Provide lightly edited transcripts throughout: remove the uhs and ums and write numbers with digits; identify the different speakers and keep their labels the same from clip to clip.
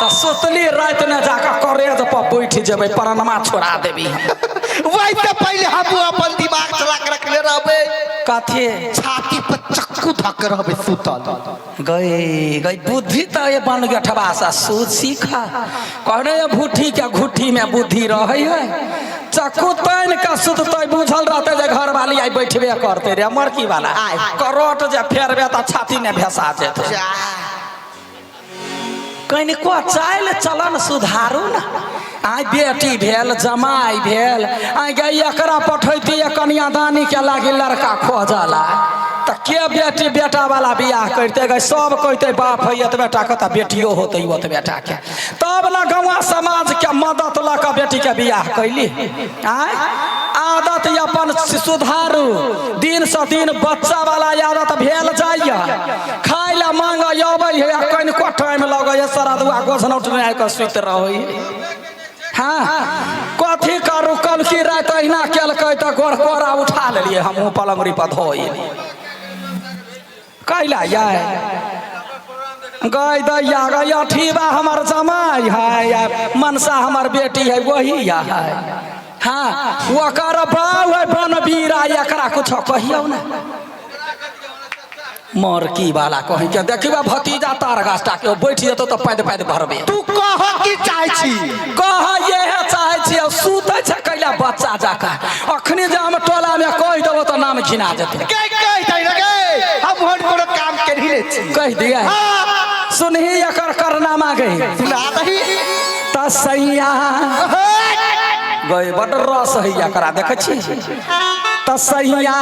Speaker 1: तऽ सुतली राति ने जाकऽ करेज पर बैठ जेबै, परनमा छोड़ा देबी हम।
Speaker 2: वैसे पहले हम अपन दिमाग चला के रखले रहबे।
Speaker 1: कथी?
Speaker 2: छाती पर चक्कू धक के रहबे सुतल।
Speaker 1: गई गई बुद्धि तऽ ये बन गेठबा सा सूद सीखा कहने ये भूठी के घुट्ठी में बुद्धि रहे है। चक्कू तानि के सुतते बुझल रहते जे घर वाली आई बैठबे करते रे मरकी वाला।
Speaker 2: आय।
Speaker 1: करोट जे फेरबे तऽ छाती ने भेसा जेते।
Speaker 2: जा।
Speaker 1: कनिको चालि चलन सुधारू ने। आइ बेटी भेल, जमाइ भेल, आइ गे एकरा पठैती कन्यादानी के लागी लड़का खोजला तऽ के बेटी बेटा वाला बियाह करते गे? सब कहते बाप है एतबे टा के तऽ बेटियो होते ओतबे टा के, तब ने गौआ समाज के मदद लऽ कऽ बेटी के बियाह कैली। आइ आदत अपन सुधारू, दिन से दिन बच्चा वाला आदत भेल जाइए। खाय ला मांग अबै है आ कनिको टाइम लगै है सरदुआ गोझनौट नहि आबि कऽ सुति रहै है। हाँ कथी करू, कलकी राति अहिना केलकै तऽ गोरकोरा उठा लेलियै, हमहूँ पलंगड़ी पर धो एलियै। कैला याय गई दैया गई अठीबा हमर जमाई है या मनसा हमर बेटी है वही या है। हाँ ओकर बाउ है बनबीरा, एकरा कुछ कहियौ ने मरकी वाला कहीं के देखिबा भतीजा तार गाछ टा के बैठ जेतौ तऽ पैद पैद भरबे।
Speaker 2: तू कह की चाहै छी?
Speaker 1: कह इएह चाहै छी, आ सुतै छै कैला बच्चा जाका। अखनी जे हम टोला में कहि देबो तऽ नाम घिना जेतै।
Speaker 2: के कहि दै रे गे, हम होन कोनो काम के नहीं ले छी।
Speaker 1: कहि दिया।
Speaker 2: हाँ।
Speaker 1: सुनही एकर करनामा गई।
Speaker 2: सुना दही।
Speaker 1: तसैया गई बड रस है एकरा देखै छी। तसैया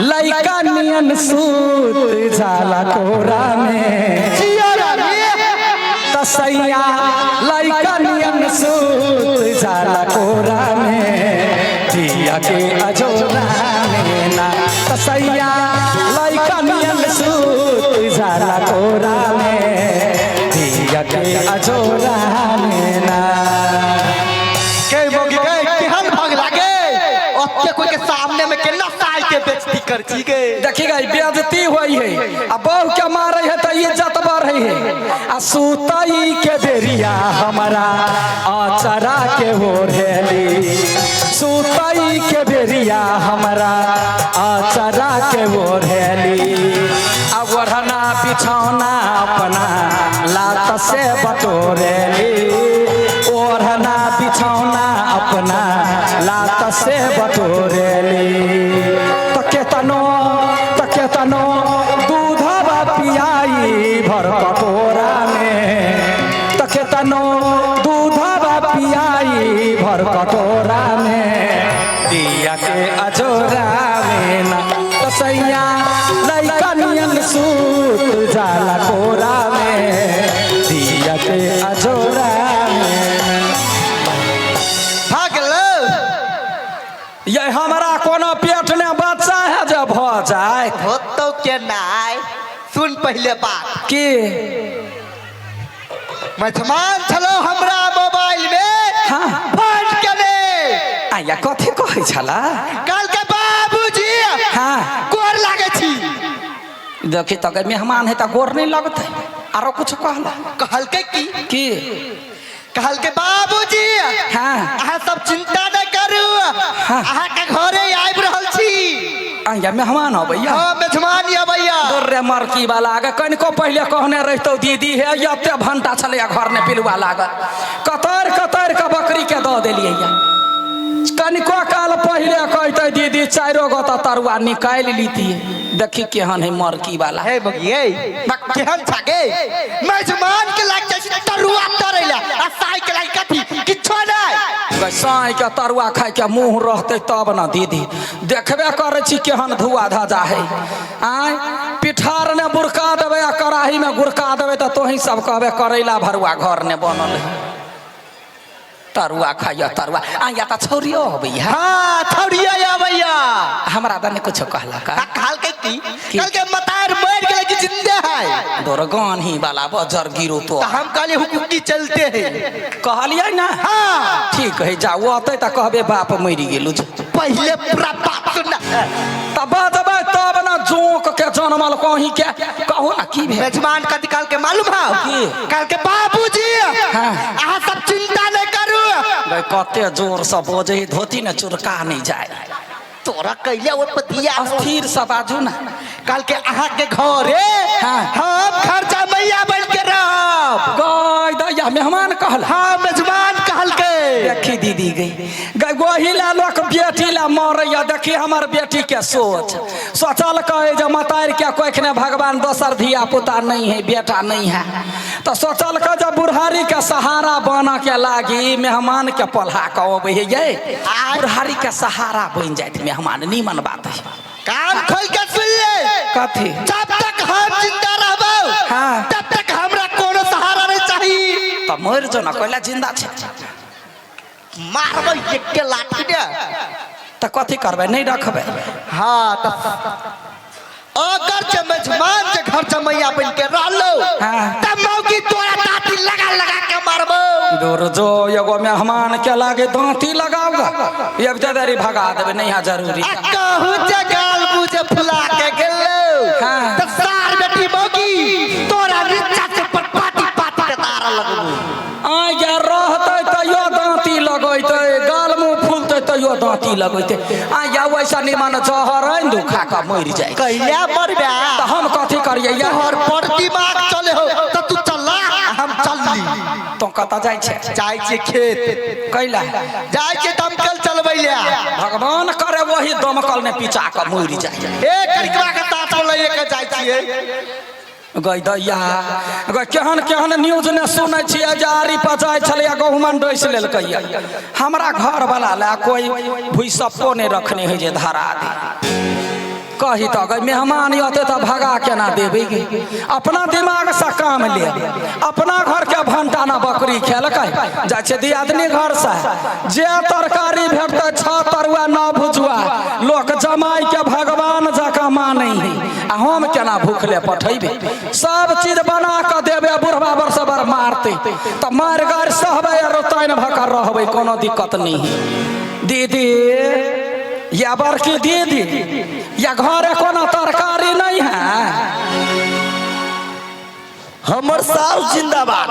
Speaker 1: लइका नियन सूत जाला कोरा में।
Speaker 2: जिया रानी।
Speaker 1: तसैया लइका नियन सूत जाला कोरा में, जिया के अजोरा में ना। तसैया लइका नियन सूत जाला कोरा में, जिया के अजोरा में ना।
Speaker 2: के मोगी के केहन भाग लागे ओते कोई के सामने में केना साल के बेइज्जती कर छी गे।
Speaker 1: देखी गई बेइज्जती होई है आ बहू के मारे है त इज्जत बढ़े है। आ सुतई के बेरिया हमरा आचरा के ओढ़ेली, सुतई के बेरिया हमरा आचरा के ओढ़ेली। आ ओढ़ना बिछौना अपना लात से बटोरेली, ओढ़ना बिछौना अपना लात से बटोरेली। त केतनो त केतनो दूधवा पियाई भर कटोरा में, त केतनो दूधवा पियाई भर कटोरा में, दिया के अजोरा में ना। तसैया लइका नियन सूत जाला कोरा में, दिया के अजोरा में।
Speaker 2: भागल
Speaker 1: ये हमरा कोनो पेट ने बच्चा है जे भ जाए।
Speaker 2: होतो के नाय। सुन पहले बात।
Speaker 1: की?
Speaker 2: मेजमान छलो हमरा मोबाइल में।
Speaker 1: हाँ।
Speaker 2: फोन केने।
Speaker 1: आया कथी कहै छला?
Speaker 2: कल के बाबूजी।
Speaker 1: हाँ।
Speaker 2: गोर लागे छी।
Speaker 1: देखी तऽ मेहमान है तऽ गोर नहीं लगतै। आरो कुछ कहला?
Speaker 2: कहलकै की?
Speaker 1: की?
Speaker 2: कहलकै बाबूजी।
Speaker 1: हाँ।
Speaker 2: अहाँ सब चिंता नहीं करू।
Speaker 1: हाँ।
Speaker 2: अहाँ के घरे आबि रहल छी।
Speaker 1: आया मेहमान अबैया?
Speaker 2: हाँ मेजमान अबैया।
Speaker 1: रे मरकी वाला आगे कनिको पहिले कहने रहितौ दीदी हे एते भंटा छलैया घर ने पिलुआ लागल, कतर कतर के बकरी के दऽ देलियै। कनिको काल पहिले कहते दीदी चारो गो तऽ तरुआ निकालि लीतियै। देखी केहन है मरकी वाला।
Speaker 2: हे बगियै केहन छागे मेजमान के लाग जाइ छै तरुआ तरैला आ साई के लाग कथी किछो नै।
Speaker 1: साई के तरुआ खाय के मुंह रहते तब ना दीदी। देखबे करै छी केहन धुआ धजा है। आय पिठार ने बुरका देबै आ कड़ाही में गुड़का देबै तऽ तोही सब कहबे करैला भरुआ घर ने बनल है। तरुआ खाइया तरुआ। आया तऽ छौरियो अबैया।
Speaker 2: हाँ छौरियो अबैया।
Speaker 1: हमरा तऽ नहि कुछो कहलक।
Speaker 2: कहलकै की? कहलकै मतार मरि गेलै कि जिंदे है।
Speaker 1: दुर्गान ही वाला बजर गिरो तो।
Speaker 2: तऽ हम कहलियै हुकुकी चलते है।
Speaker 1: कहलियै ना?
Speaker 2: हाँ।
Speaker 1: ठीक है जाउ अतै तऽ कहबे बाप मरि गेलु।
Speaker 2: पहिले पूरा बात सुन।
Speaker 1: तऽ बजबै तब ना जोंक के जनमल कहीं के कहू ना की भेल?
Speaker 2: मेजमान कथी कहलकै मालूम हौ?
Speaker 1: की?
Speaker 2: कहलकै बाबूजी।
Speaker 1: हाँ।
Speaker 2: अहाँ सब चिंता नहीं करू।
Speaker 1: गई कते जोर से बजै धोती ने चुरका नहीं जाए।
Speaker 2: तोरा कैले ओ पतिया
Speaker 1: स्थिर से बाजू ना।
Speaker 2: कल के अहाँ के घरे
Speaker 1: हाँ।
Speaker 2: हम खर्चा मैया बन के रहब।
Speaker 1: गई दैया मेहमान कहल।
Speaker 2: हाँ मेजबान कहल के।
Speaker 1: देखी दीदी गई गई गोही ला लोक बेटी ला मरैया। देखी हमर बेटी के सोच सोचल कहे जे मतार के कोखने भगवान दोसर धिया पुता नहीं है बेटा नहीं है, तो सोचल के जब बुढ़ारी के सहारा बना के लागी मेहमान के पल्हा के अबै है ये बुढ़ारी के सहारा बन जात मेहमान। नीमन बात है।
Speaker 2: कान खोल के सुन ले।
Speaker 1: कथी?
Speaker 2: जब तक हम जिंदा रहबो
Speaker 1: हाँ।
Speaker 2: तब तक हमरा कोनो सहारा नहीं चाहिए।
Speaker 1: तो मर जो ना कोइला जिंदा छे
Speaker 2: मारबै एक के लाठी ने।
Speaker 1: तो कथी करबै नहीं रखबै।
Speaker 2: हाँ तो अगर जे मेजबान जे घर जमैया बन के रहलो
Speaker 1: हाँ।
Speaker 2: तब मौगी तोरा दांती लगा लगा के मारबो।
Speaker 1: दूर जो एगो मेहमान के लागे दांती लगाओगा ये बेचारी भगा देबे नहीं है जरूरी।
Speaker 2: आ कहू जे गाल मुझे फुला के गेलो
Speaker 1: हाँ।
Speaker 2: तो सार बेटी मौगी तोरा नीचा से पर पाटी पाटी के तारा लगबो।
Speaker 1: आ या रहते तैयो दांती लगैते गाल मुंह फूलते तैयो दांती लगैते। आ या वैसा निमन जहर आइन दू खा के मरि जाए।
Speaker 2: कैला मरबे
Speaker 1: तो हम कथी करियै?
Speaker 2: तोहर पर दिमाग चले हो तो तू चला हम चलली।
Speaker 1: तो कतऽ जाइ छै?
Speaker 2: जाइ छै खेत।
Speaker 1: कैला
Speaker 2: जाइ छै दमकल चलबै ले।
Speaker 1: भगवान करे वही दमकल ने पिचा के मरि जाए।
Speaker 2: ए करिकवा के तातो लइए के जाइ छियै।
Speaker 1: गई दैया गई केहन केहन न्यूज ने सुनै छियै जे आरी पर जाइ छलैया गहुमन डसि लेलकैया। हमरा घर वाला ला कोई भुइसप्पो नहि रखने है जे धरा दे। कही तो गई मेहमान अते तो भगा केना देबै गे? अपना दिमाग से काम ले। अपना घर के भंटा ना बकरी खेलकै। जाइ छै दियादनी घर से जे तरकारी भेटतै 6 तरुआ 9 भुजुआ लोक जमाई के भगवान जकाँ मानै है। आ हम केना भूखले पठेबै? सब चीज बना के देबै बुढ़बा बरसबर मारतै तऽ मारि गारि सहबै आ रोताइन भऽ कऽ रहबै कोनो दिक्कत नहीं है। दीदी या बड़की दीदी या घरे कोनो तरकारी नहीं है?
Speaker 3: हमर सास जिंदाबाद,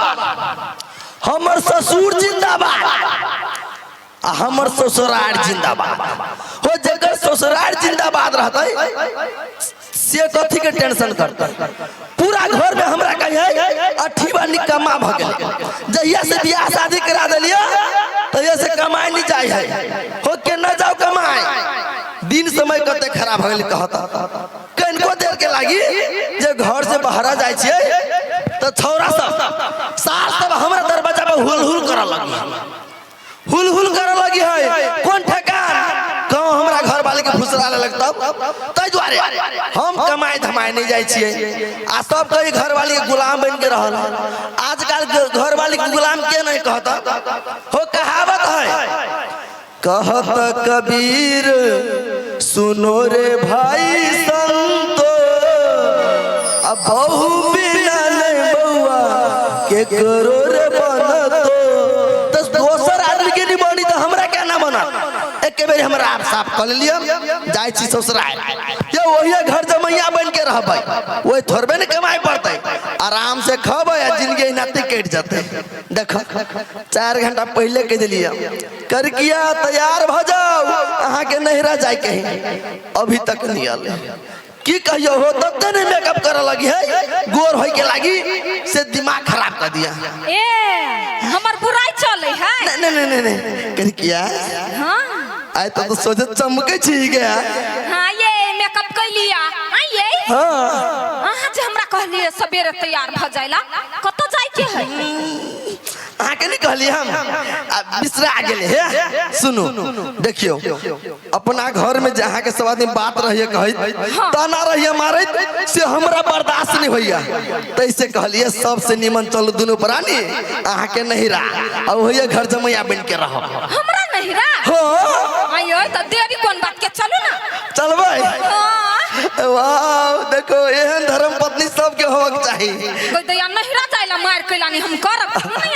Speaker 3: हमर ससुर जिंदाबाद आ हमर ससुरार जिंदाबाद। हो जकर ससुरार जिंदाबाद रहतै से कथी के टेंशन करतै? पूरा घर में हमरा कहे अठीबा निकम्मा भ गेलै। जहिया से बियाह शादी करा देलियै तहिया से कमाए नहीं जाय है। हो के न जाओ कमाए। दिन समय कते खराब हो गेलै कहता। कनिको देर के लागी जे घर से बाहर जाइ छियै तो छौरा सब सास सब हमरा दरवाजा पर हुल हुल करऽ लगी, हुल हुल करऽ लगी है। कोन ठेकान कहूँ हमरा घर वाले के फुसरा लेलक तब। ताहि दुआरे हम कमाए धमाए नहीं जाइ छियै आ सब कही घर वाली के गुलाम बन के रहल। आजकल घर वाली के गुलाम के नहीं कहता। हो कहावत है कहत कबीर सुनो रे भाई संतो अब बहु बिना नहीं बउआ के करो रे बनतो। तो दोसर आदमी के नहीं बनी तो हमरा क्या ना बनत? एक बेर हमरा आप साफ कर लिया जाइ छी ससुराल ये वही घर जमैया बन के रहबै वही थोड़बे ने कमाए पड़तै। आराम से खबै आ जिंदगी नाते कटि जेतै। देख 4 घंटा पहले कह दिलियै करकिया तैयार भ जाओ अहाँ के नहिरा जाय के अभी तक नहीं आले। की कहियो हो तब नहीं मेकअप करे लगी है गोर होय के लागी से दिमाग खराब कर दिया।
Speaker 4: ए हमर बुराई चले है।
Speaker 3: नहीं नहीं नहीं नहीं करकिया
Speaker 4: हां
Speaker 3: आय तो सोचे चमके छी गया।
Speaker 4: हां ये मेकअप कर लिया। हां ये
Speaker 3: हां
Speaker 4: अहाँ जे हमरा कहलिए सबेरे तैयार भ जाइला कत जाय के है?
Speaker 3: अहाँ के नहीं कहलिए हम आ बिसरा गेले हे। सुनू देखियो अपना घर में जहाँ के सब आदमी बात रहिए कहैत ताना रहिए मारैत से हमरा बर्दाश्त नहीं होइया। तैसे कहलिए सबसे निमन चलू दुनू प्राणी अहाँ के नहिरा आ वही घर जमैया बन के रहो।
Speaker 4: हमरा नहिरा?
Speaker 3: हो
Speaker 4: आयो त देरी कोन बात के चलू ना।
Speaker 3: चलबै?
Speaker 4: हां
Speaker 3: वाह देखो एहन धर्म पत्नी सबके होवक चाही।
Speaker 4: कोई दया नहिरा जाइला मार कैला नहीं हम करब नहीं।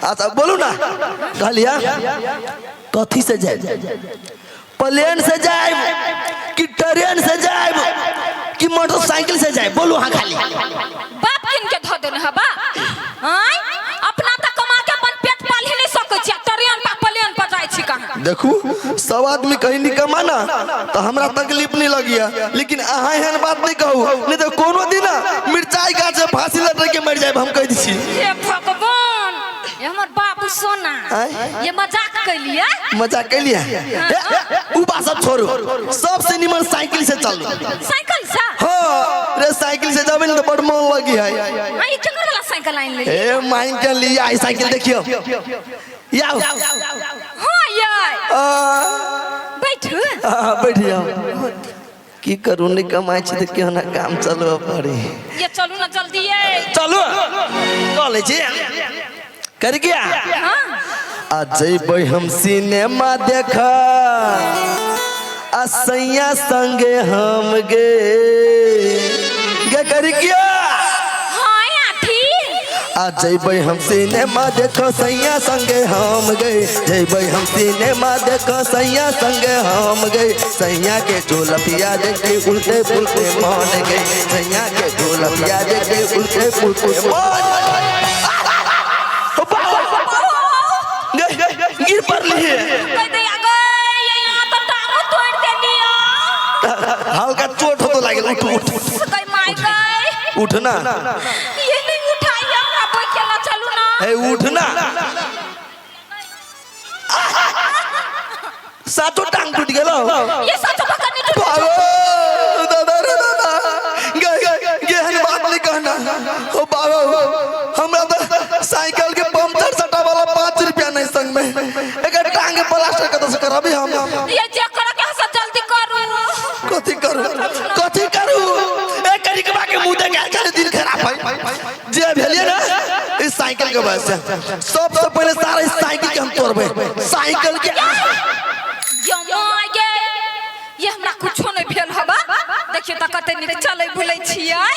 Speaker 3: अच्छा बोलू ना कहलिया कथी से जाए? प्लेन से जाए कि ट्रेन से जाए कि मोटरसाइकिल से जाए? बोलू हाँ खाली।
Speaker 4: बाप किन के धो देने हबा? आय अपना त कमा के
Speaker 3: देखू सब आदमी कहीं निकमा ना तो हमरा तकलीफ नहीं लगिया, लेकिन अहाँ एहन बात नहीं कहू, नहीं तो कोनो दिन ना मिर्चाई गाछ से फांसी लटक के मर जाए, हम कह दी छी।
Speaker 4: हे भगवान, ये हमर बाबू सोना,
Speaker 3: आँय?
Speaker 4: ये मजाक कैलिए?
Speaker 3: मजाक कैलिए? उ बात सब छोड़ू, सबसे निमन साइकिल से चलू।
Speaker 4: साइकिल से?
Speaker 3: हाँ रे, साइकिल से जाबे ना तो बड़ मन लगी है।
Speaker 4: आई केकर वाला साइकिल आनि लेली?
Speaker 3: ए माइन के लिए आई साइकिल देखियो। याओ।
Speaker 4: हाँ यार। बैठू।
Speaker 3: आ, बैठ जाओ। की करू, नहीं कमाई छी तो केना काम चलबे पड़ी।
Speaker 4: ये चलू ना जल्दी ये।
Speaker 3: चलू। चलै छी। कर गया।
Speaker 4: हाँ।
Speaker 3: आ जइबै हम सिनेमा देख, आ सैया संगे हम गे। गे कर गया।
Speaker 4: हाँ आठी।
Speaker 3: आ जइबै हम सिनेमा देखो सैया संगे हम गे, जइबै हम सिनेमा देखो सैया संगे हम गे, सैया के झोलपिया देखे उल्टे पुल्टे मान गे, सैया के झोलपिया देखे उल्टे पुल्टे मान। गिर पड़ली है।
Speaker 4: कह दे आ गए, ये यहाँ तो टांगो तोड़ देलियो।
Speaker 3: हल्का चोट हो तो लागल, उठ उठ
Speaker 4: गई माय गई।
Speaker 3: उठ ना।
Speaker 4: ये नहीं उठाई हमरा, बैठेला चलू ना।
Speaker 3: ए उठ ना, सातो टांग टूट गेलो।
Speaker 4: ये सातो पकड़ नहीं टूट।
Speaker 3: बाबा दादा रे दादा, गए गए बात नहीं कहना। ओ बाबा, हमरा तो साइकिल के पंचर सटा वाला 5 रुपया नहीं संग में, एक टांग के प्लास्टर कत से करबी हम?
Speaker 4: ये जे कर के हस जल्दी करू।
Speaker 3: कथी करू, कथी करू? ए करिकबा के मुंह देख के दिल खराब है जे भेलिए ना इस साइकिल के वजह से। सबसे पहले सारा इस साइकिल के हम तोड़बे, साइकिल के।
Speaker 4: ये ये हमरा कुछो नहीं भेल हबा, देखियो त कते नीक चलै बुलै छियै।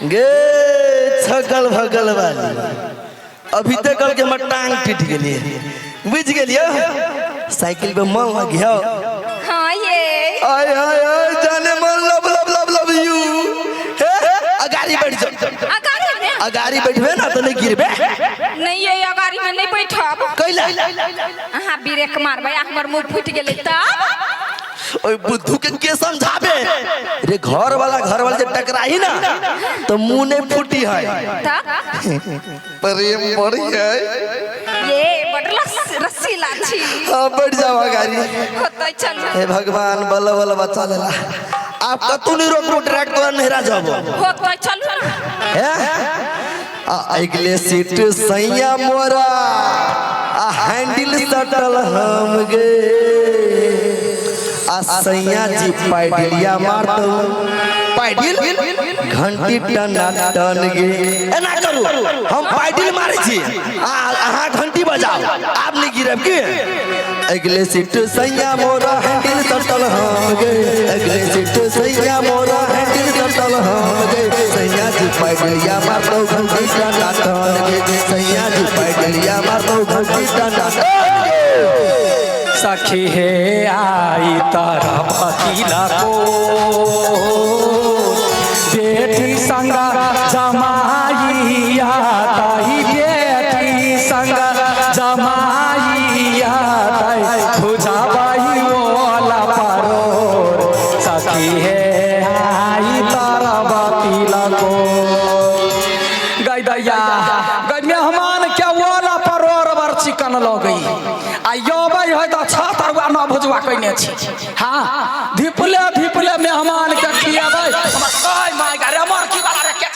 Speaker 3: गे छगल भगल वाली, अभी तक कल के हमर टांग टूट गेलिए, बुझ गेलिए? साइकिल पे मन लग गया।
Speaker 4: हाँ ये।
Speaker 3: आय आय आय जाने मन, love love love love you. हे अगाड़ी बैठ जाओ।
Speaker 4: अगाड़ी में?
Speaker 3: अगाड़ी बैठबे ना तो नहीं गिरबे।
Speaker 4: नहीं ये अगाड़ी में नहीं बैठब।
Speaker 3: कैला?
Speaker 4: अहाँ ब्रेक मारबै, हमर मुंह फूटि गेलै तब।
Speaker 3: ओए बुद्धू के समझाबे रे, घर वाला जे टकराही ना तो मुंह नहीं फूटी है।
Speaker 4: तब
Speaker 3: प्रेम बड़ी है।
Speaker 4: ये बड़ रसीला छी।
Speaker 3: हाँ बैठ जाओ गाड़ी।
Speaker 4: होतै चल।
Speaker 3: हे भगवान बल बल बचा लेला। आप कतौ नहीं रोकबो, डायरेक्ट तोरा नहरा जाबो।
Speaker 4: होतै चलू ना।
Speaker 3: हे आ अगले सीट सैया मोरा, आ हैंडल सटल हम गे, आ सैया जी पैडलिया मारतौ, पैडल घंटी टना टन गे। एना करू, हम पैडल मारै छी, आ अहाँ घंटी बजाओ, आब नहीं गिरब की। अगले सीट सैया मोरा हैंडल सटल हम गे, अगले सीट सैया मोरा हैंडल सटल हम गे, सैया जी पैडलिया मारतौ घंटी टना टन गे, सैया जी पैडलिया मारतौ घंटी टना टन गे।
Speaker 1: सखी हे आई तरफ पतीला को, बेटी संगा जमाइया ताई, बेटी संगा जमाइया ताई, भुजाबाई ओला परोर। सखी हे आई तरफ पतीला को। गई दैया गई मेहमान के ओला परोर बर चिकन लगई, आ यबै है तऽ 6 तरुआ 9 भुजवा कयने छी। हाँ धिपले धिपले मेहमान के खियाबै। हमर गई my रे, हमर की वाला रे के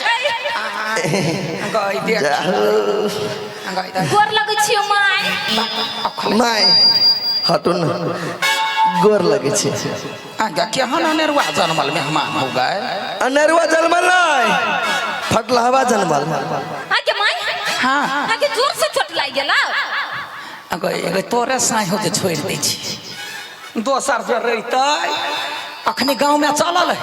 Speaker 1: गई देख गई।
Speaker 4: गोर लगै छियौ my.
Speaker 3: My हटू ना, गोर लगै छी।
Speaker 1: आगा केहन अनेरुआ जनमल मेहमान हो गए?
Speaker 3: अनेरुआ जनमल नहीं, फटलहवा जनमल।
Speaker 4: आगे my.
Speaker 1: हाँ
Speaker 4: आगे जोर से चोट लागि गेला।
Speaker 1: अगे तोरे साँझ हो जे छोड़ि दै छी, दोसर जे रहितै अखनी गाँव में चलल है,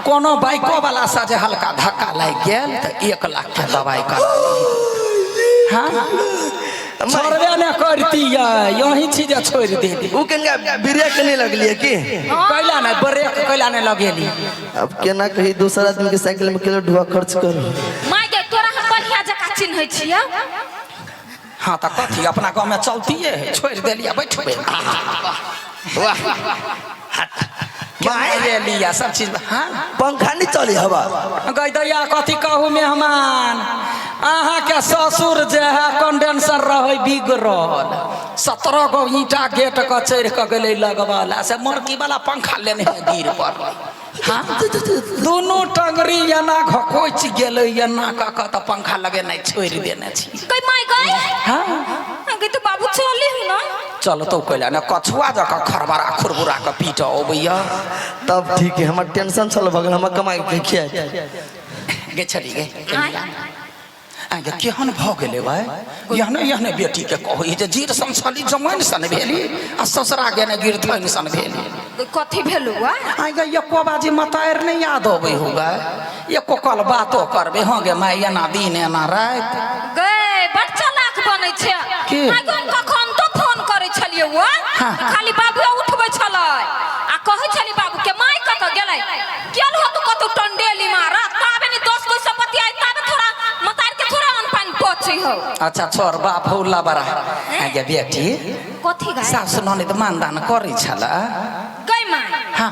Speaker 1: कोनो बाइको वाला सा जे हल्का धक्का लागि गेल तऽ 1 लाख के दवाई करा। हाँ छोड़बे नहि करतियै, यही छी जे छोड़ि देली।
Speaker 3: उ केनका ब्रेक नहीं लगलिए की?
Speaker 1: कैला नहीं ब्रेक कैला नहीं लगेली।
Speaker 3: अब केना कही दोसर आदमी के साइकिल में केलो ढुआ खर्च करू।
Speaker 4: My गे तोरा हम बढ़िया जकाँ चिन्है छियौ।
Speaker 1: हाँ तऽ कथी अपना गाँवमे चलतिए है, छोड़ि देलियै बैठबै।
Speaker 3: वाह माय।
Speaker 1: ले लिया सब चीज। हाँ,
Speaker 3: पंखा नहीं चली हवा।
Speaker 1: गई दैया, कथी कहू मेहमान, अहाँके ससुर जे है कंडेंसर रहै बिगड़ल, 17 गो ईंटा गेट के चढ़ि कऽ गेलै लगबऽ से मरकी वाला पंखा लेने है, गिर पड़लै। हाँ, दुनू टंगरी एना घकोचि गेलै एना कऽ कऽ, तऽ पंखा लगेनाइ छोड़ि देने छी।
Speaker 4: गई माय गई।
Speaker 1: हाँ।
Speaker 4: गई तो बाबू चली हूँ ना।
Speaker 1: चल तो कैला ने कछुआ जकाँ खरबरा खुरबुरा कऽ पीट अबैया।
Speaker 3: तब ठीक है, हमर टेंशन छल भगल, हमर कमाई के खियाए।
Speaker 1: गे छली गे, आगे केहन भऽ गेलै भाई? एहने एहने बेटीके कहै जे जीर सन छली, जमैन सन भेली आ ससुरा गेने गिरथैन सन भेली।
Speaker 4: गई कथी भेलू आ?
Speaker 1: आइ गे, एको बाजी मतारि नहि याद अबै हो गे, एको कल बातो करबै? हँ गे माय, एना दिन एना राति।
Speaker 4: गई बड़ चालाक बनै छै।
Speaker 1: की?
Speaker 4: आइ गई, हम कखन तो फोन करै छलियै वा। खाली बाबू उठबै छलै आ कहै छली बाबू के, माय कतऽ गेलै? गेल हो तू कतौ टंडेली मारा, ताबे ने 10 पैसा बतियाई, ताबे थोड़ा मतार के थोड़ा अन्न पानि पचै हो।
Speaker 1: अच्छा छोड़, बाप हौ लबरा। आइ गे बेटी।
Speaker 4: कथी गाय?
Speaker 1: सासु ननद मानदान करै छलै?
Speaker 4: गई माय।
Speaker 1: हाँ।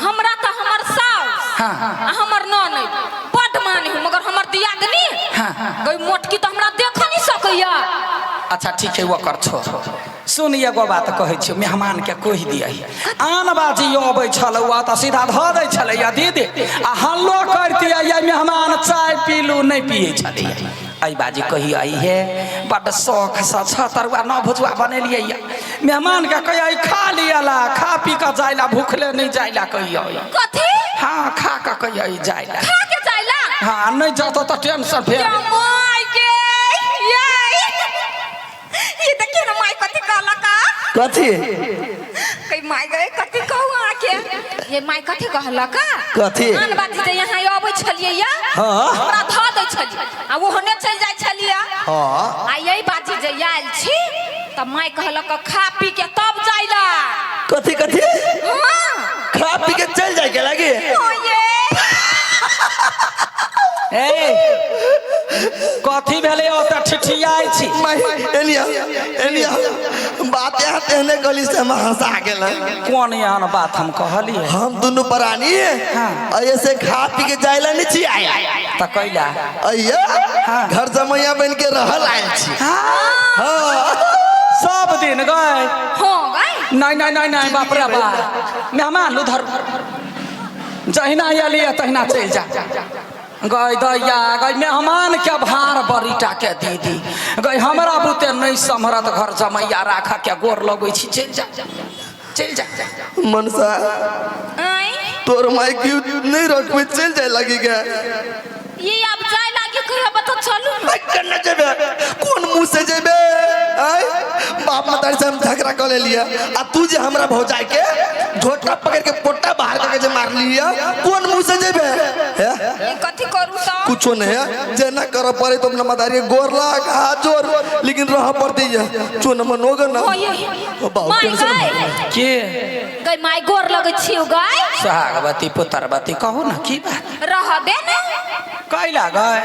Speaker 4: हमरा तऽ हमर साउस आ हमर ननद बड्ड माने हूँ, मगर हमर दियादनी गई मोटकी तऽ हमरा देख नहीं सकैया।
Speaker 1: अच्छा ठीक है, ओकर छोड़। सुन, एगो बात कहै छियौ, मेहमानके कहि दियै, आन बाजी अबै छलै ओ तऽ सीधा धऽ दै छलैया दीदी आ हल्लो करतियै, ये मेहमान चाय पीलू, नहि पियै छलैया। एहि बाजी कहियै हे, बड्ड शौखसँ छ तरुआ नौ भुजुआ बनेलियै या, मेहमानके कहियै खा लियला, खा पी कऽ जाइला, भूखले नहि जाइला कहियै।
Speaker 4: कथी?
Speaker 1: हाँ, खा कऽ कहियै जाइला।
Speaker 4: खा के जाइला?
Speaker 1: हाँ, नहि जतौ तऽ टेंशन फेर।
Speaker 4: या माय के, ये ये देखियो ना माय कथी कहलक आ?
Speaker 3: कथी?
Speaker 4: कई माय गए, कथी कहू अहाँके, ये माय कथी कहलक आ?
Speaker 3: कथी?
Speaker 4: आन बाजी जे यहाँ अबै छलियै या, हमरा धऽ दै छलियै आ ओहने चलि जाइ छलियै। आ यही बाजी जे आयल छी तऽ माय कहलक खा पी के तब जाइला।
Speaker 3: कथी कथी?
Speaker 4: हाँ।
Speaker 3: खा पी के चल जाए के लागी?
Speaker 4: ओ ये।
Speaker 1: ए, कथी भेलै ओतऽ ठिठियाइ छी?
Speaker 3: माय, एलिया एलिया, बात यहाँ तेहने गली से हम हंसा गेल।
Speaker 1: कोन एहन बात हम कहलियै?
Speaker 3: हम दुनू प्राणी ऐसे खा पी के जाइला नहीं छी आया।
Speaker 1: तऽ कैला?
Speaker 3: अइया घर जमैया बन के रहल आयल छी। हाँ।
Speaker 1: सब दिन गए?
Speaker 4: हाँ गए।
Speaker 1: नहीं नहीं नहीं नहीं, बाप रे बाप, मेहमान उधर जहिना अयलियै तहिना चलि जा। गई दैया गई, मेहमान के भार बड़ीटा के दीदी गई, हमरा बुते नहीं सम्हरत घर जमैया राख के, गोर लगै छी, चलि जा चलि जा।
Speaker 3: मनसा।
Speaker 4: आँय?
Speaker 3: तोर माई क्यों नहीं रखबे, चल जाए लगी के?
Speaker 4: ये अब जाय लागी कहियो तऽ चलू ना।
Speaker 3: केना जेबे? कोन मुंह से जेबे? आय, बाप मतारी से हम झगड़ा कर लेलिए आ तू जे हमरा भौजाई के झोटा पकड़ के पोटा बाहर करके जे मार लिया, कोन मुंह से जेबे हे?
Speaker 4: ये कथी करू तऽ?
Speaker 3: कुछो नहीं है, जे ना कर पड़े तो अपना मतारी के गोर लाग हाथ जोड़, लेकिन रह पड़ती है चो न मनोग ना।
Speaker 4: हो ये।
Speaker 3: ओ बाबू,
Speaker 4: माय
Speaker 3: टेंशन
Speaker 4: गई।
Speaker 3: मत।
Speaker 1: के?
Speaker 4: गई माय, गोर लगै छियौ गई।
Speaker 1: सोहागवती पुत्रवती, कहू ना की बात?
Speaker 4: रह दे ना।
Speaker 1: कैला गए?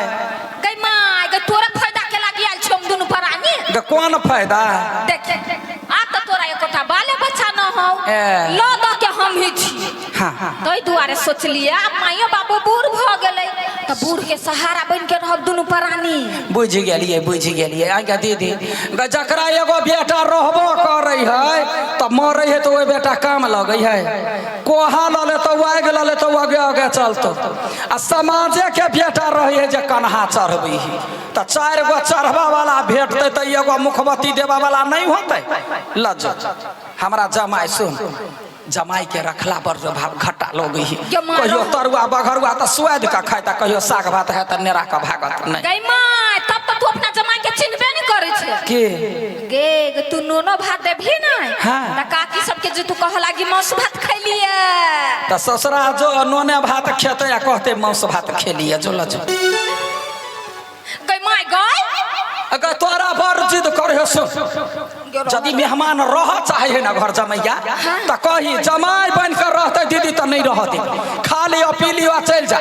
Speaker 4: गई माय गई, तोरा फायदा के लागी आयल छौ हम दुनू प्राणी।
Speaker 1: गे, कोन फायदा?
Speaker 4: देख, आब तऽ तोरा एकोटा बाले बच्चा न हौ।
Speaker 1: ए।
Speaker 4: ल दऽ के हम ही छी। ताहि दुआरे सोचलियै, आब माइयो बाबू बूढ़ भऽ गेलै तऽ बूढ़ के सहारा बनि के रहब दुनू प्राणी।
Speaker 1: बुझि गेलियै, बुझि गेलियै। आज्ञा दीदी गे, जकरा एगो बेटा रहबो करै है तऽ मरै है तऽ ओहि बेटा काम लगै है, कोहा लऽ लेतौ, आगि लऽ लेतौ, आगे आगे चलतौ। आ समाजे के बेटा रहै है जे कन्हा चढ़बै है तऽ 4 गो चढ़बा वाला भेटतै तऽ एगो मुखबत्ती देबा वाला नहि होतै। लज्जो हमरा जमाइ, सुन, जमाई के रखला पर जो भाव घाटा लगै है।
Speaker 4: गे माय।
Speaker 1: कहियो तरुआ बघरुआ तऽ स्वाद के खाय, तऽ कहियो साग भात है तऽ नेरा के भागत नहि।
Speaker 4: गई माय, तब तऽ तू अपना जमाई के चिन्हबे नहीं करै छै।
Speaker 1: के?
Speaker 4: गे गे, तू नोनो भात देबही ने तऽ काकी सबके जे तू कह लागी मांस भात खैलिए।
Speaker 1: तऽ ससुरा जो नोने भात खेतै आ कहतै मांस भात खेलिए, जो लजो।
Speaker 4: गई माय गई।
Speaker 1: अगर तोरा बड़ जिद करे, सुन, यदि मेहमान रह चाहे है ना घर जमैया तऽ कही जमाई बन कर रहते दीदी तऽ नहीं रहते, खा लियो पी लियो चलि जा।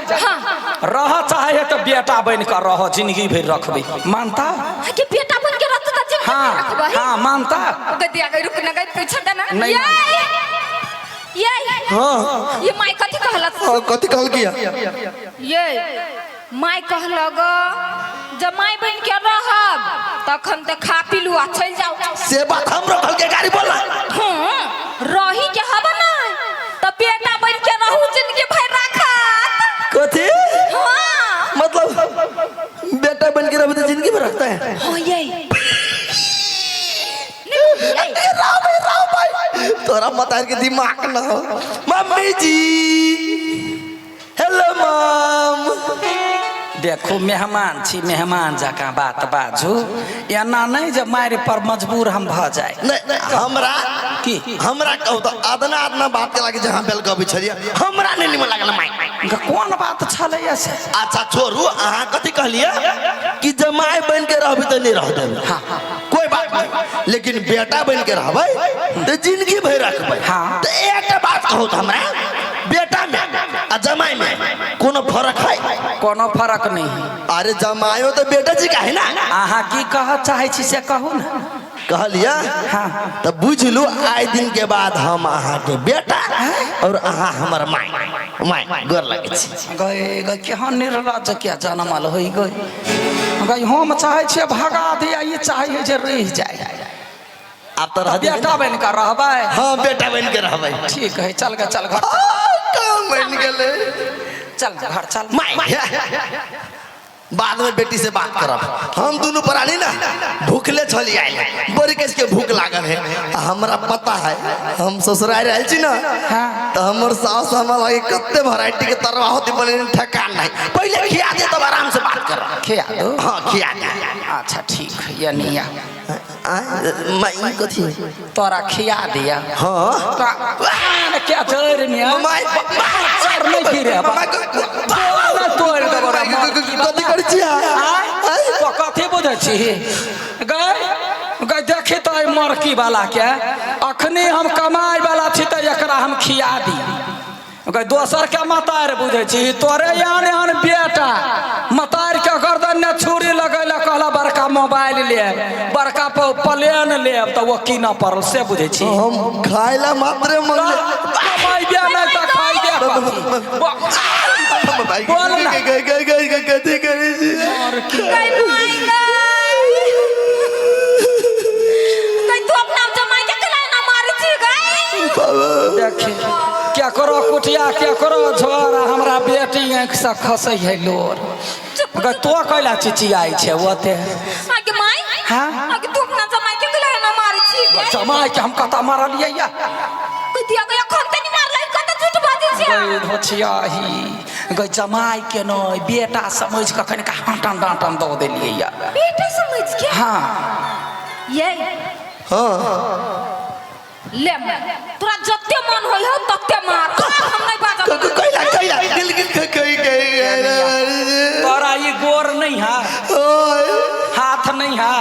Speaker 1: रह चाहे है तऽ बेटा बन कर रह, जिंदगी भरि रखबै, मानता?
Speaker 4: कि बेटा बन के रहते तऽ जिंदगी
Speaker 1: हाँ
Speaker 4: रखबही
Speaker 1: हाँ मानता।
Speaker 4: ओके दिया गई रुक न गई पूछ देना।
Speaker 1: नहीं
Speaker 4: ये ये
Speaker 2: हाँ
Speaker 4: ये माई कथी कहलक?
Speaker 2: हाँ, कथी कहल किया?
Speaker 4: ये माई कहलक जब माई बन के रहब तखन त खा पी लू आ चल जाओ।
Speaker 3: से बात हमरो कहल के गाड़ी बोला।
Speaker 4: हाँ रही के हब ना त बेटा बन के रहू जिंदगी भर राखत।
Speaker 3: कथी?
Speaker 4: हाँ
Speaker 3: मतलब बेटा बन के रहबे तो जिंदगी भर रखता है।
Speaker 4: हाँ ये
Speaker 3: ए, राव भाई, राव भाई, तोरा मतार के दिमाग ना हो। मम्मी जी, हेलो मम।
Speaker 1: देखो मेहमान छी, मेहमान जकाँ बात बाजू, एना नहीं जे मारि पर मजबूर हम भ जाए।
Speaker 3: नहीं, नहीं, हमरा
Speaker 1: की?
Speaker 3: हमरा कहू तो अदना अदना बात के लागे जहाँ बेल गबी छलिए हमरा नहीं निमन लागल माई।
Speaker 1: कोन बात छलैया से?
Speaker 3: अच्छा छोड़ू, अहाँ कथी कहलिए कि जमाई बन के रहबी तो नहीं रह देबै।
Speaker 1: हाँ।
Speaker 3: कोई बात नहीं, लेकिन बेटा बन के रहबै तो जिंदगी भर रखबै।
Speaker 1: हाँ।
Speaker 3: तो एकटा बात कहू तो हमरा बेटा में आ जमाई में कोनो फर्क है?
Speaker 1: कोनो फर्क नहीं है।
Speaker 3: अरे जमायो तो बेटा जी का है ना।
Speaker 1: अहाँ की कह चाहे छी से कहू ना।
Speaker 3: कहलिया?
Speaker 1: हाँ।
Speaker 3: तो बुझ लू आए दिन के बाद हम अहाँ के बेटा और अहाँ हमर माई। माई गोर लगे छी।
Speaker 1: गए गए केहन निर्लज के जनमल होई गई। गई हम चाहे छियै भगा दिया, ई चाहे जे रहि जाए।
Speaker 3: आप तो रह
Speaker 1: बेटा बन के रहबै।
Speaker 3: हाँ बेटा बन के रहबै।
Speaker 1: ठीक है, चल गे चल घर।
Speaker 3: काम बन गेलै।
Speaker 1: चल घर चल।
Speaker 3: माई बाद में बेटी से बात करब। हम दोनों प्राणी ना भूखले छली आयल, बड़ी कस के भूख लागल है। हमरा पता है हम ससुराल रहल छी ना।
Speaker 1: हाँ।
Speaker 3: तो हमर सास हमरा लगे कते वैरायटी के तरवा होती बने ठेकान नहीं। पहले खिया दे तब आराम से बात करब।
Speaker 1: खिया दो?
Speaker 3: हाँ खिया दे।
Speaker 1: अच्छा ठीक है, ये नहीं आ।
Speaker 3: माई कथी?
Speaker 1: तोरा खिया दिया।
Speaker 3: हाँ।
Speaker 1: क्या जड़ में?
Speaker 3: माई
Speaker 1: जड़ नहीं गिरे। तोड़ देबो रे।
Speaker 3: कथी करै छी अहाँ?
Speaker 1: तो कथी बुझै छी? गए गए देखी तो एहि मरकी वाला के अखनी हम कमाए वाला छी तऽ एकरा हम खिया दी। गए दोसर के मतार बुझै छी तोरे एहन एहन बेटा मतार के गर्दन ने छुरी लगैला कहला बड़का मोबाइल लेब बड़का प्लेन लेब तऽ ओ कीनऽ पड़ल से बुझै छी।
Speaker 3: हम खाइला मात्रे मंगले।
Speaker 1: कमाइबे नहि तऽ खाइबे कथी? बोल ना।
Speaker 3: गए गए गए गए कथी करै छी?
Speaker 4: गई माई गई गई तू अपना जमाई के केना ना मारै छी गई?
Speaker 1: देखी क्या करो कुटिया क्या करो झोर, हमरा बेटी आँखि से खसै है लोर। गई तो कैला चिचियाइ छै ओते?
Speaker 4: आगे माई।
Speaker 1: हाँ?
Speaker 4: आगे तू अपना जमाई के केना ना मारै छी गई?
Speaker 1: जमाई के हम कतऽ मारलियै या?
Speaker 4: गई दिया गई अखन त नहीं मारलै, कतऽ झूठ बाजै छी?
Speaker 1: गई धोछियाही गई जमाई के नहि बेटा समझ कऽ कनिका डाँटन डाँटन दऽ देलियै या।
Speaker 4: बेटा समझ के?
Speaker 1: हाँ।
Speaker 4: ये
Speaker 3: हाँ।
Speaker 4: ले तोरा जते मन होय हो तते मार, हम नहीं बाजब।
Speaker 3: कैला कैला दिल के कई कई
Speaker 1: तोरा ई गोर नहीं है, हाथ नहीं है।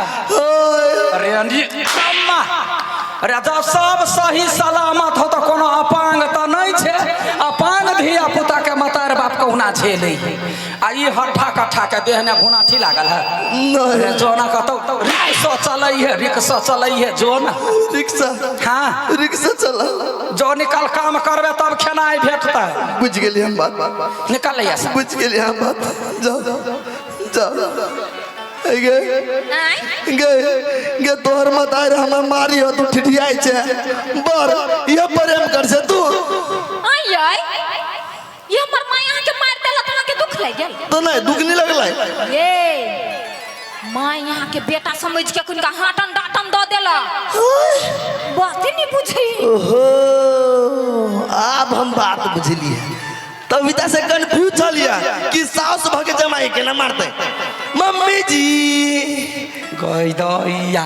Speaker 1: अरे अम्मा, अरे जब सब सही सलामत हो तो कोनो अपांग तऽ नहीं छे। अपांग धिया पुता के मतार बाप कहुना झेलै है। आ ई हट्ठा कट्ठा के देह ने घुनाठी लागल है। अरे जो ना कतौ रिक्शा चलै है, रिक्शा चलै है जो ना।
Speaker 3: रिक्शा?
Speaker 1: हाँ
Speaker 3: रिक्शा चला।
Speaker 1: जो निकल काम करबे तब खेनाइ भेटतै।
Speaker 3: बुझ गेलियै हम बात।
Speaker 1: निकल लिया से।
Speaker 3: बुझ गेलियै हम बात। जाओ जाओ गे गे गे तोहर मतार हमरा मारी हो तू ठिठियाइ छे बर ये प्रेम कर छे तू।
Speaker 4: आई आई ये हमर माई अहाँ के मार देलक, अहाँ के दुख लागि गेल?
Speaker 3: तो नहीं दुख नहीं लगलै।
Speaker 4: ये माई अहाँ के बेटा समझ के कुनका हाटन डाटन दऽ देलक, बात ही नहीं बुझी।
Speaker 3: ओहो आब हम बात बुझलिए। तबिता से कंफ्यूज छलिए कि सास भ के जमाई के ना मारते। मम्मी जी
Speaker 1: गई दैया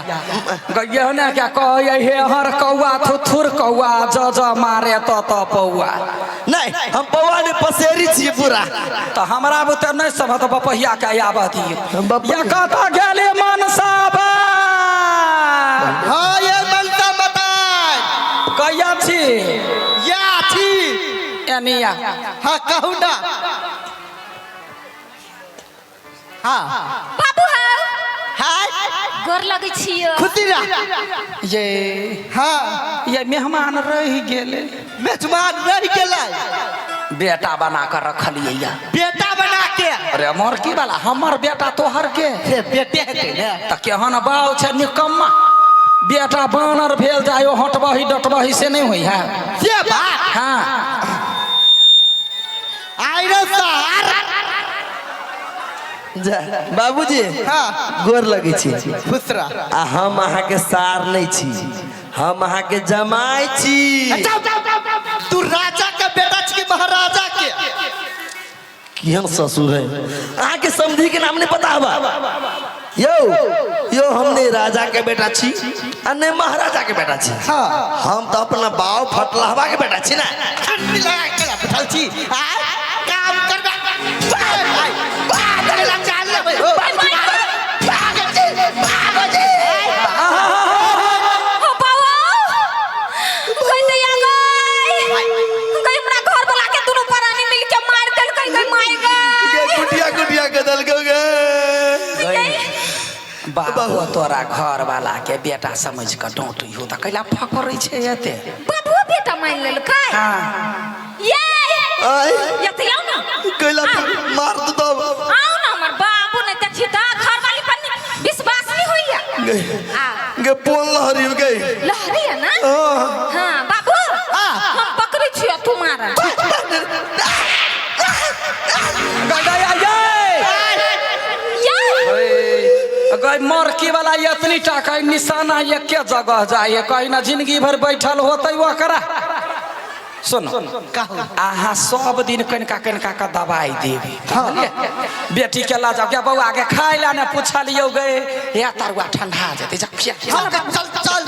Speaker 1: गई ने क्या कहै हे हर कौआ थुथुर कौआ ज ज मारे त त पौआ।
Speaker 3: नहीं हम पौआ ने पसेरी छियै पूरा।
Speaker 1: तो हमरा बुते नहीं समझ बपहिया के आबऽ दियौ। या कतऽ गेलै मनसा बा?
Speaker 2: हाँ ये मनसा बताय।
Speaker 1: कहिया छी?
Speaker 2: या छी।
Speaker 1: एनिया।
Speaker 2: हाँ कहू ना। हाँ
Speaker 4: बाबू है।
Speaker 2: हाय।
Speaker 4: गोर लगै छियो।
Speaker 2: खुशी रह।
Speaker 1: ये
Speaker 2: हाँ
Speaker 1: ये मेहमान रह गेले।
Speaker 2: मेजबान रह गेलै।
Speaker 1: बेटा बना कर रखलिए या।
Speaker 2: बेटा बना के।
Speaker 1: अरे मोर की वाला हमर बेटा तोहर के।
Speaker 2: से बेटे हेतै ने।
Speaker 1: त केहन बाउ छै निकम्मा। बेटा बानर भेल जायो हटबही डटबही से नहीं होई है।
Speaker 2: से बात।
Speaker 1: हाँ
Speaker 2: आइरो सार।
Speaker 3: जा बाबूजी।
Speaker 2: हाँ।
Speaker 3: गोर लगै छी।
Speaker 2: खुश रह।
Speaker 3: आ हम अहाँके सार नहीं छी, हम अहाँके जमाई छी।
Speaker 2: तू राजा के बेटा छी कि महाराजा के?
Speaker 3: केहन ससुर है अहाँके समधी के नाम नहीं पता हवा। यो यो हम नहीं राजा के बेटा छी आ नहीं महाराजा के बेटा छी।
Speaker 2: हाँ।
Speaker 3: हम तो अपना बाव फटलहवा के बेटा छी ना।
Speaker 2: ठंडी लगा के बैठल छी। आ काम करबा।
Speaker 4: हो बाबा कहि दैया गई गई हमरा घर वाला के दुनू प्राणी मिल के मार देलकै गई माय गई।
Speaker 3: कुटिया कुटिया के देलकै गे।
Speaker 1: बाबू तोरा घर वाला के बेटा समझ के डांटै हो त कैला फकरै छै एते।
Speaker 4: बाबू बेटा मान लेलकै।
Speaker 1: हाँ
Speaker 4: ये
Speaker 3: आय
Speaker 4: ये त आउ ना
Speaker 3: कैला मार दो तब।
Speaker 4: आउ ना हमर बाबू ने देखी त घर वाली पर विश्वास नहीं होइया। आ
Speaker 3: गे पोन लहरी गे।
Speaker 4: लहरी है ना।
Speaker 3: हाँ।
Speaker 4: हाँ बाबू हम पकड़ै छियो तू मार।
Speaker 1: गई
Speaker 4: ये
Speaker 1: गई मरकी वाला इतनी टाका निशाना एके जगह जाए कहीं ना जिंदगी भर बैठल होते ओकरा। सुनो अहाँ सब दिन कनिका कनिका का दवाई देबी। बेटी के ला जाओ क्या बउआ के खाय ला ने पूछलियो गे या तरुआ ठंडा जेतै जा खिया।
Speaker 2: चल चल चल।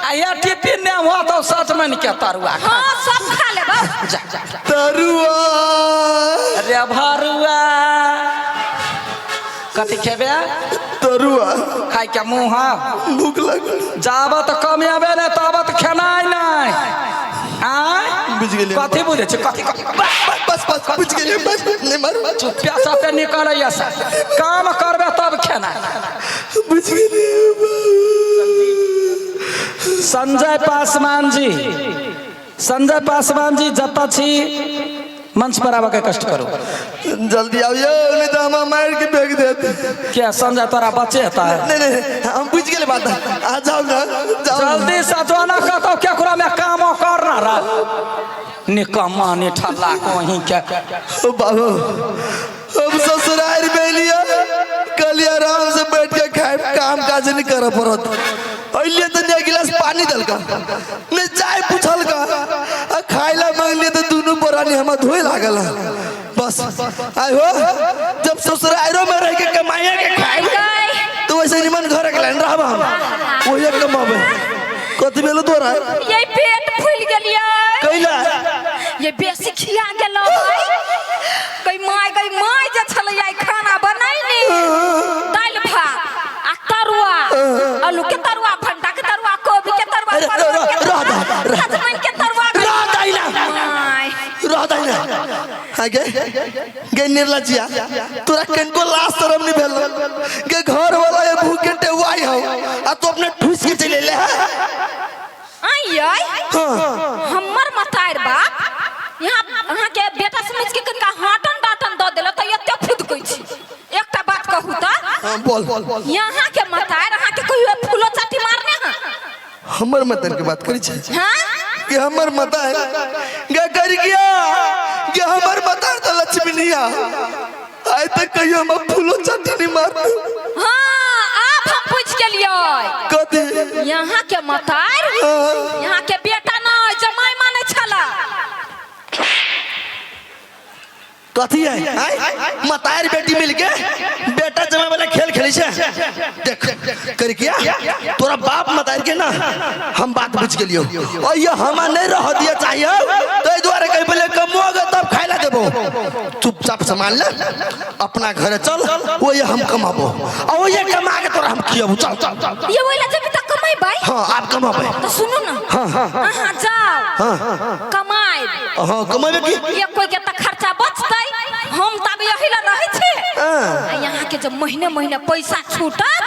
Speaker 1: आ या टिफिन ने हो तो सचमन के तरुआ खा।
Speaker 4: हां सब खा लेबो।
Speaker 1: जा जा जा।
Speaker 3: तरुआ
Speaker 1: अरे भरुआ कथी खेबे?
Speaker 3: तरुआ
Speaker 1: खाय के मुँह
Speaker 3: भूख लागल।
Speaker 1: जाबत कमेबे ने ताबत खेनाइ नहि। आय
Speaker 3: बुझ गेलियै।
Speaker 1: कथी बुझै छी? कथी कथी?
Speaker 3: बस बस बुझ गेलियै बस नहीं मारू।
Speaker 1: चुप्पा साथे निकलैया से काम करबे तब खेनाइ।
Speaker 3: बुझ गेलियै।
Speaker 1: संजय पासवान जी, संजय पासवान जी जतऽ छी मंच पर आबऽ के कष्ट करू।
Speaker 3: जल्दी आबियौ नहीं तो हम मार के फेंक देत।
Speaker 1: क्या संजय तोरा बचेता है?
Speaker 3: नहीं नहीं हम बुझ गेले बात। आ जाओ ना जाओ।
Speaker 1: जल्दी से जो ना कतौ केकरो में कामो करना रह। निकम्मा निठल्ला कहीं के।
Speaker 3: ओ बाबू हम ससुराल में लिया कल आराम से बैठ के खाए काम काज नहीं करे पड़त। अइले तो एक गिलास पानी दलका नहीं चाय पूछलका आ खाइला मांगलिए तो दुनू प्राणी हम धोए लागल। बस आइ हो जब ससुरालो में रह के कमाइए के खाए तो वैसे निमन घर के लाइन रहब हम वही कमाबे। कथी भेलो तोरा?
Speaker 4: ये पेट फूल गेलियै।
Speaker 3: कैला?
Speaker 4: ये बेसी खिया गेलो। गई माय जे छलै आइ खाना बनैली दालि भात आ तरुआ आलू के तरुआ भंटा के तरुआ कोबी के तरुआ परवल के तरुआ सजमनि के तरुआ।
Speaker 3: रह दाइना रह दाइना। हाँ गे गे निर्लज्जिया तोरा कनको लाज शरम नहीं भेल गे घर वाला ये भूखे टेवाई हो आ तू अपने ठूस के चले ले।
Speaker 4: आई आई हमर मतार बाप यहाँ अहाँ के बेटा समझ के कनका हाटन डाटन the देला त एते फुदकै छी। एकटा बात कहू त?
Speaker 3: हां बोल।
Speaker 4: यहाँ के मतार अहाँ के कहियो फूलो चाटी मारने हां?
Speaker 3: हमर मतार के बात करै छी?
Speaker 4: हां
Speaker 3: कि हमर मतार गे कर गया कि हमर मतार त लक्ष्मीनिया आइ तक कहियो हम फूलो चाटी नहीं मारने।
Speaker 4: हां आब हम पूछ गेलियै
Speaker 3: कथी?
Speaker 4: यहाँ के मतार यहाँ के बेटा न जमाई मानै छला।
Speaker 3: कथी है? मतार बेटी मिलके बेटा जमाई वाला खेल खेलै छै। देख कर किया तोरा बाप मतार के ना हम बात बुझ गेलियो और ये हमा नहीं रह दिया चाहिए तो दुआरे कहीं पहले कमोगे तब खाइला देबो। चुपचाप सामान ले अपना घर चल वो ये हम कमाबो और ये कमा के तोरा हम खियाबो। चल चल चल।
Speaker 4: ये वही जब तक कमाई
Speaker 3: हाँ आप कमाबे
Speaker 4: तो सुनो ना।
Speaker 3: हाँ हाँ
Speaker 4: अहाँ जाओ।
Speaker 3: हाँ
Speaker 4: कमाए।
Speaker 3: हाँ कमाबे की
Speaker 4: ये कोई के त खर्चा बचतै, हम तब यही ला रहै छी। यहाँ के जब महीने महीने पैसा छूटत